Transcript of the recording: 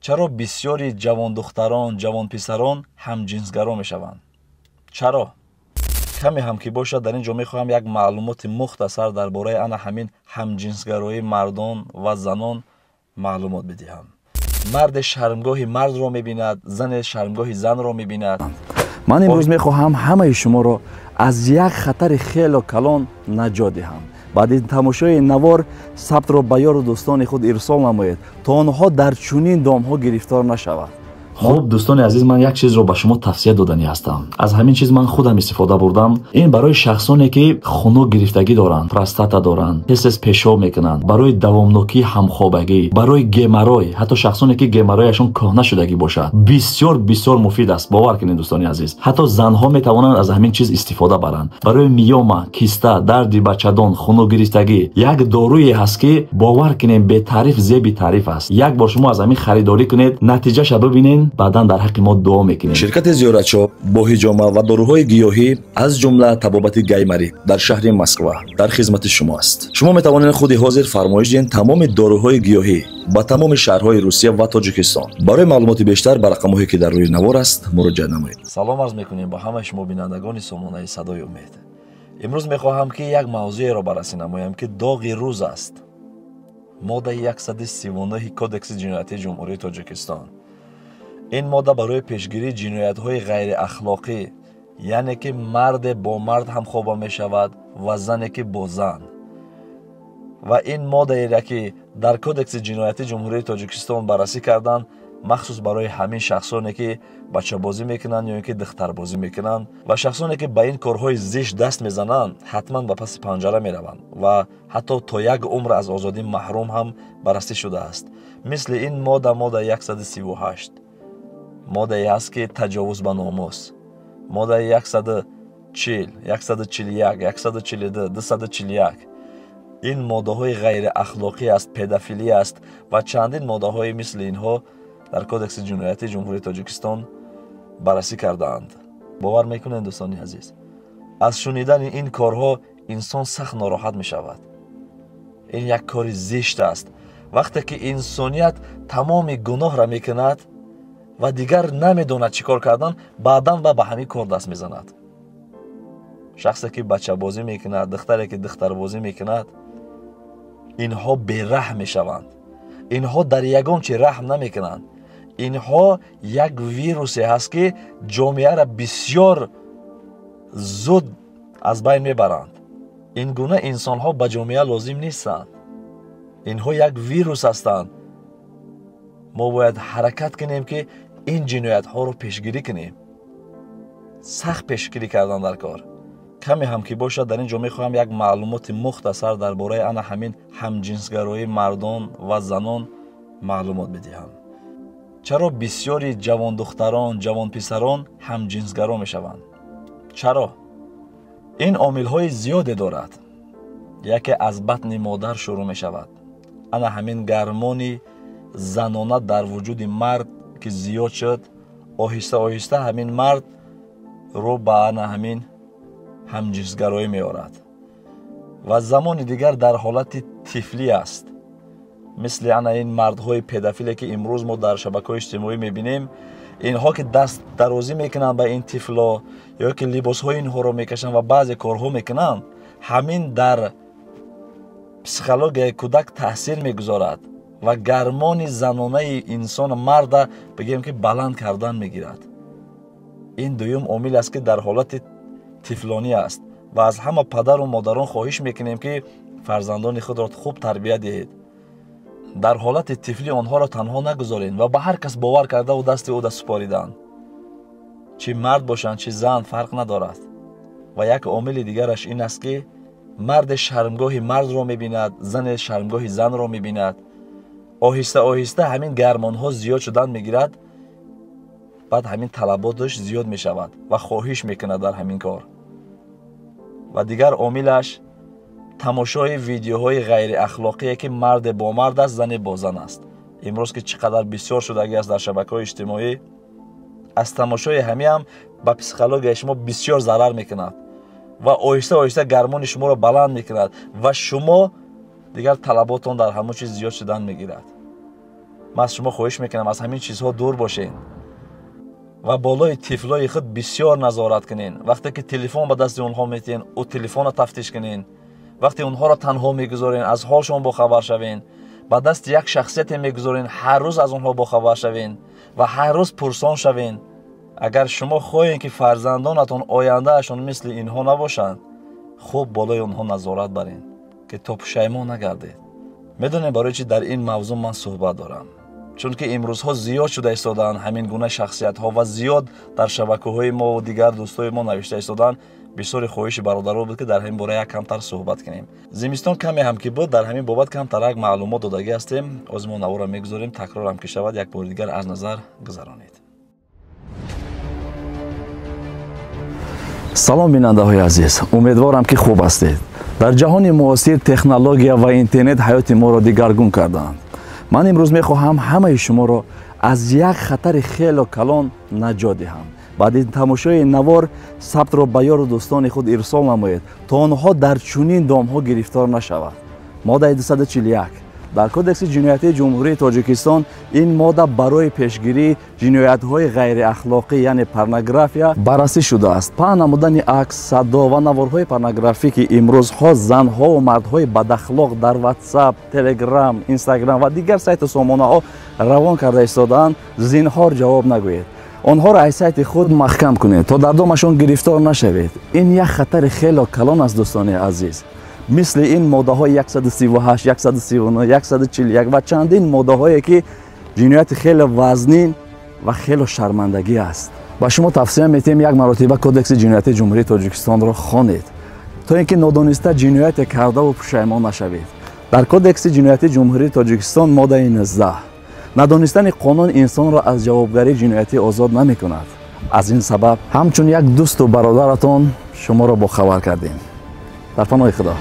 Чаро бисёри ҷавондухтарон, ҷавонписарон ҳамҷинсгаро мешаванд? Чаро? Каме ҳам ки бошад, дар ин ҷо мехоҳам як маълумоти мухтасар дар бораи ана ҳамин ҳамҷинсгароии мардон ва занон маълумот бидиҳам. Марде шармгоҳи мардро мебинад, зане шармгоҳи занро мебинад. Ман имрӯз мехоҳам ҳамаи шуморо аз як хатари хело калон наҷот диҳам. Баъди тамошои навор сабтро ба ёру дӯстони худ ирсол намоед, то онҳо дар чунин домҳо гирифтор нашаванд. Хуб, дӯстони азиз, ман як чизро ба шумо тавсия доданӣ ҳастам. Аз ҳамин чиз ман худам истифода бурдам. Ин барои шахсоне ки хунук гирифтагӣ доранд, простата доранд, тез-тез пешоб мекунанд, барои давомнокии ҳамхобагӣ, барои геморрой, ҳатто шахсоне ки геморройашон кӯҳна шудагӣ бошад, бисёр бисёр муфид аст. Бовар кунед, дӯстони азиз, ҳатто занҳо метавонанд аз ҳамин чиз истифода баранд. Барои миёма, киста, дарди бачадон, хунук гирифтагӣ як доруе ҳаст, ки бовар кунем, бетаъриф зеби таъриф аст. Як бор шумо аз ҳамин харидорӣ кунед, натиҷаша бибинед, баъдан дар ҳаққи мо дуо мекунед. Ширкати Зиёратшоп бо ҳиҷома ва доруҳои гиёҳӣ, аз ҷумла табобати гайморит, дар шаҳри Москва дар хизмати шумо аст. Шумо метавонед худи ҳозир фармоиш диҳед тамоми доруҳои гиёҳӣ ба тамоми шаҳрҳои Русия ва Тоҷикистон. Барои маълумоти бештар ба рақамҳое, ки дар рӯи навор аст, муроҷиат намоед. Салом арз мекунем ба ҳамаи шумо, бинандагони сомонаи «Садои умед». Имрӯз мехоҳам, ки як мавзӯеро баррасӣ намоям, ки доғи рӯз аст: моддаи 139 Кодекси ҷиноятии Ҷумҳурии Тоҷикистон. Ин модда барои пешгирии ҷиноятҳои ғайриахлоқӣ, яъне ки марде бо мард ҳамхоба мешавад ва зане ки бо зан. Ва ин моддаере ки дар Кодекси ҷиноятии Ҷумҳурии Тоҷикистон баррасӣ карданд, махсус барои ҳамин шахсоне ки бачабозӣ мекунанд ё ин ки духтарбозӣ мекунанд ва шахсоне ки ба ин корҳои зишт даст мезананд, ҳатман ба паси панҷара мераванд ва ҳатто то як умр аз озодӣ маҳрум ҳам баррасӣ шудааст. Мисли ин модда, модда 138, моддае ҳаст, ки таҷовуз ба номус, моддаи 140, 141, 142, 241. Ин моддаҳои ғайриахлоқӣ аст, педофилия аст ва чандин моддаҳои мисли инҳо дар Кодекси ҷиноятии Ҷумҳурии Тоҷикистон баррасӣ кардаанд. Бовар мекунед, дӯстони азиз, аз шунидани ин корҳо инсон сахт нороҳат мешавад. Ин як кори зишт аст. Вақте ки инсоният тамоми гуноҳра мекунад ва дигар намедонад чӣ кор кардан, баъдан ба ҳамин кор даст мезанад. Шахсе ки бачабозӣ мекунад, духтаре ки духтарбозӣ мекунад, инҳо бераҳм мешаванд. Инҳо дар ягон чи раҳм намекунанд. Инҳо як вирусе ҳаст, ки ҷомеаро бисёр зуд аз байн мебаранд. Ин гуна инсонҳо ба ҷомеа лозим нестанд. Инҳо як вирус ҳастанд. Мо бояд ҳаракат кунем, ки ин ҷиноятҳоро пешгирӣ кунем. Сахт пешгирӣ кардан дар кор. Каме ҳам ки бошад, дар ин ҷо мехоҳам як маълумоти мухтасар дар бораи ана ҳамин ҳамҷинсгароии мардон ва занон маълумот бидиҳам. Чаро бисёри ҷавондухтарон, ҷавонписарон ҳамҷинсгаро мешаванд? Чаро? Ин омилҳои зиёде дорад. Яке аз батни модар шурӯъ мешавад. Ана ҳамин гармони занона дар вуҷуди мард ки зиёд шуд, оҳиста оҳиста ҳамин мард рӯ ба ана ҳамин ҳамҷинсгароӣ меорад ва замони дигар дар ҳолати тифлӣ аст. Мисли ана ин мардҳои педофиле, ки имрӯз мо дар шабакаҳои иҷтимоӣ мебинем, инҳо ки даст дарозӣ мекунанд ба ин тифло ё ки либосҳои инҳоро мекашанд ва баъзе корҳо мекунанд, ҳамин дар психологияи кӯдак таъсир мегузорад ва гармони занонаи инсон, марда бигӯем, ки баланд кардан мегирад. Ин дуюм омил аст, ки дар ҳолати тифлонӣ аст. Ва аз ҳама падару модарон хоҳиш мекунем, ки фарзандони худро хуб тарбия диҳед. Дар ҳолати тифлӣ онҳоро танҳо нагузоред ва ба ҳар кас бовар кардаву дасти ӯ да супориданд, чӣ мард бошанд, чӣ зан, фарқ надорад. Ва як омили дигараш ин аст, ки марде шармгоҳи мардро мебинад, зане шармгоҳи занро мебинад. Оҳиста оҳиста ҳамин гармонҳо зиёд шудан мегирад, баъд ҳамин талаботаш зиёд мешавад ва хоҳиш мекунад дар ҳамин кор. Ва дигар омилаш тамошои видеоҳои ғайриахлоқие, ки марде бо мард аст, зане бо зан аст. Имрӯз ки чӣ қадар бисёр шудагӣ аст дар шабакаҳои иҷтимоӣ, аз тамошои ҳамиам ба психологияи шумо бисёр зарар мекунад ва оҳиста оҳиста гармони шуморо баланд мекунад ва шумо дигар талаботон дар ҳамон чиз зиёд шудан мегирад. Ман аз шумо хоҳиш мекунам, аз ҳамин чизҳо дур бошед ва болои тифлои худ бисёр назорат кунед. Вақте ки телефон ба дасти онҳо метиҳен, ӯ телефонро тафтиш кунед. Вақте онҳоро танҳо мегузорен, аз ҳолшон бохабар шавен. Ба дасти як шахсияте мегузорен, ҳар рӯз аз онҳо бохабар шавен ва ҳар рӯз пурсон шавен. Агар шумо хоҳед, ки фарзандонатон ояндаашон мисли инҳо набошанд, хуб болои онҳо назорат барен, ки то пушаймон нагардед. Медонем барои чӣ дар ин мавзӯъ ман суҳбат дорам? Чунки имрӯзҳо зиёд шуда истодаанд ҳамин гуна шахсиятҳо ва зиёд дар шабакаҳои мо ва дигар дӯстои мо навишта истодаанд. Бисёри хоҳиши бародаро буд, ки дар ҳамин бора як камтар суҳбат кунем. Зимистон каме ҳам ки буд, дар ҳамин бобат камтарак маълумот додагӣ ҳастем. Оз мо наворро мегузорем, такрорам ки шавад, як бори дигар аз назар гузаронед. Салом, бинандаҳои азиз, умедворам, ки хуб ҳастед. Дар ҷаҳони муосир технология ва интернет ҳаёти моро дигаргун карданд. Ман имрӯз мехоҳам ҳамаи шуморо аз як хатари хело калон наҷот диҳам. Баъди тамошои навор сабтро ба ёру дӯстони худ ирсол намоед, то онҳо дар чунин домҳо гирифтор нашаванд. Моддаи 241 дар Кодекси ҷиноятии Ҷумҳурии Тоҷикистон. Ин модда барои пешгирии ҷиноятҳои ғайриахлоқӣ, яъне порнография, баррасӣ шудааст. Паҳн намудани акс, садо ва наворҳои порнографӣ, ки имрӯзҳо занҳову мардҳои бадахлоқ дар Ватсап, Телеграм, Инстаграм ва дигар сайту сомонаҳо равон карда истодаанд, зинҳор ҷавоб нагӯед. Онҳоро аз сайти худ маҳкам кунед, то дар домашон гирифтор нашавед. Ин як хатари хело калон аст, дӯстони азиз. Мисли ин моддаҳои 138, 139, 141 ва чандин моддаҳое, ки ҷинояти хеле вазнин ва хело шармандагӣ аст. Ба шумо тавсия метиҳем, як маротиба Кодекси ҷиноятии Ҷумҳурии Тоҷикистонро хонед, то ин ки нодониста ҷинояте кардаву пушаймон нашавед. Дар Кодекси ҷиноятии Ҷумҳурии Тоҷикистон, моддаи 19, надонистани қонун инсонро аз ҷавобгарии ҷиноятӣ озод намекунад. Аз ин сабаб ҳамчун як дӯсту бародаратон шуморо бохабар кардем. Дар паноҳи Худо.